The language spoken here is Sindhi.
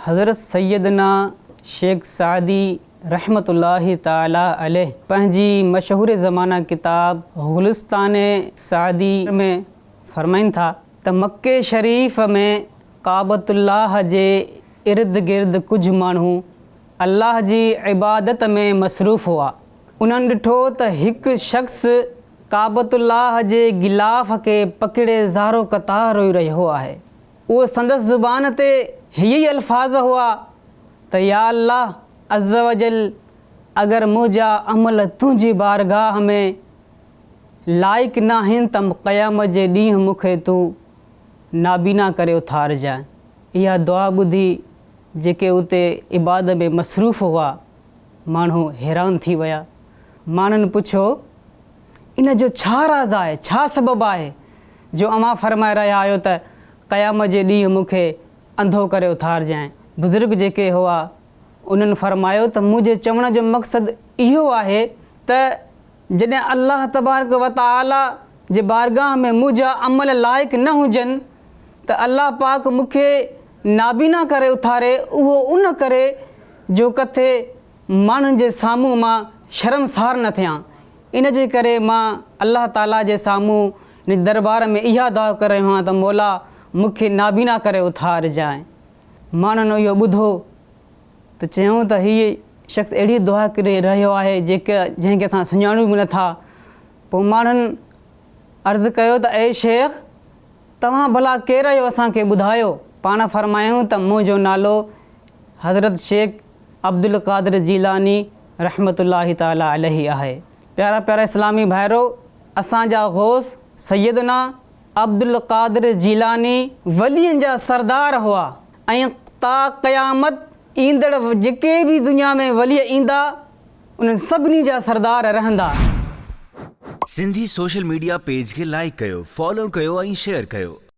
حضرت سيدنا شيخ سعدي رحمة الله تعالٰي عليه پنهنجي مشهور زمانه ڪتاب گلستان سعدي ۾ فرمائن ٿا ته مڪي شريف ۾ ڪعبة الله جي ارد گرد ڪجهه ماڻهو الله جي عبادت ۾ مصروف هئا. انهن ڏٺو ته هڪ شخص ڪعبة الله جي غلاف کي پڪڙي زارو قطار روئي رهيو آهي. اهو سندس زبان تي هي ئي الفاظ هئا ته يا الله عزّوجلّ اگر منهنجا عمل تنهنجي بارگاهه ۾ لائق ناهن ته قيامت جي ڏينهن مون کي تون نابينا ڪري اٿارجانء. اها دعا ٻڌي جيڪي اتي عبادت ۾ مصروف هئا، ماڻهو حيران ٿي ويا. ماڻهن پڇيو، ان جو ڇا راز آهي، ڇا سبب آهي جو اوهان فرمائي رهيا آهيو ته قيامت جي ڏينهن مون کي انڌو ڪري اٿارجانء؟ بزرگ جيڪي هئا، انهن فرمايو ته منهنجي چوڻ جو مقصد اهو آهي ته جڏهن الله تبارڪ و تعاليٰ جي بارگاهه ۾ منهنجا عمل لائق نه هجن ته الله پاڪ مون کي نابينا ڪري اٿاري اهو ان ڪري جو ڪٿي ماڻهن جي سامهون مان شرمسار نه ٿيان ان جي ڪري مان الله تعاليٰ جي سامهون ان دربار ۾ اها دعا ڪري رهيو آهيان ته مولا مون کي نابينا ڪري اٿارجانء. ماڻهن اهو ٻڌو ته چيائون ته هيء شخص اهڙي دعا ڪري رهيو آهي جيڪا جنهن کي اسان سڃاڻون به نٿا. پوء ماڻهن عرض ڪيو ته اي شيخ! توهان ڀلا ڪير آهيو اسان کي ٻڌايو؟ پاڻ فرمايائون ته منهنجو نالو حضرت شيخ عبدالقادر جيلاني رحمة الله تعالٰي عليه آهي. پيارا پيارا اسلامي ڀائرو! اسان جا غوث سيدنا عبدالقادر جيلاني ولين جا سردار هئا ۽ تا قيامت ايندڙ جيڪي به دنيا ۾ ولي ايندا انهن سڀني جا سردار رهندا. سنڌي سوشل ميڊيا پيج کي لائيڪ ڪيو، فالو ڪيو ۽ شيئر ڪيو.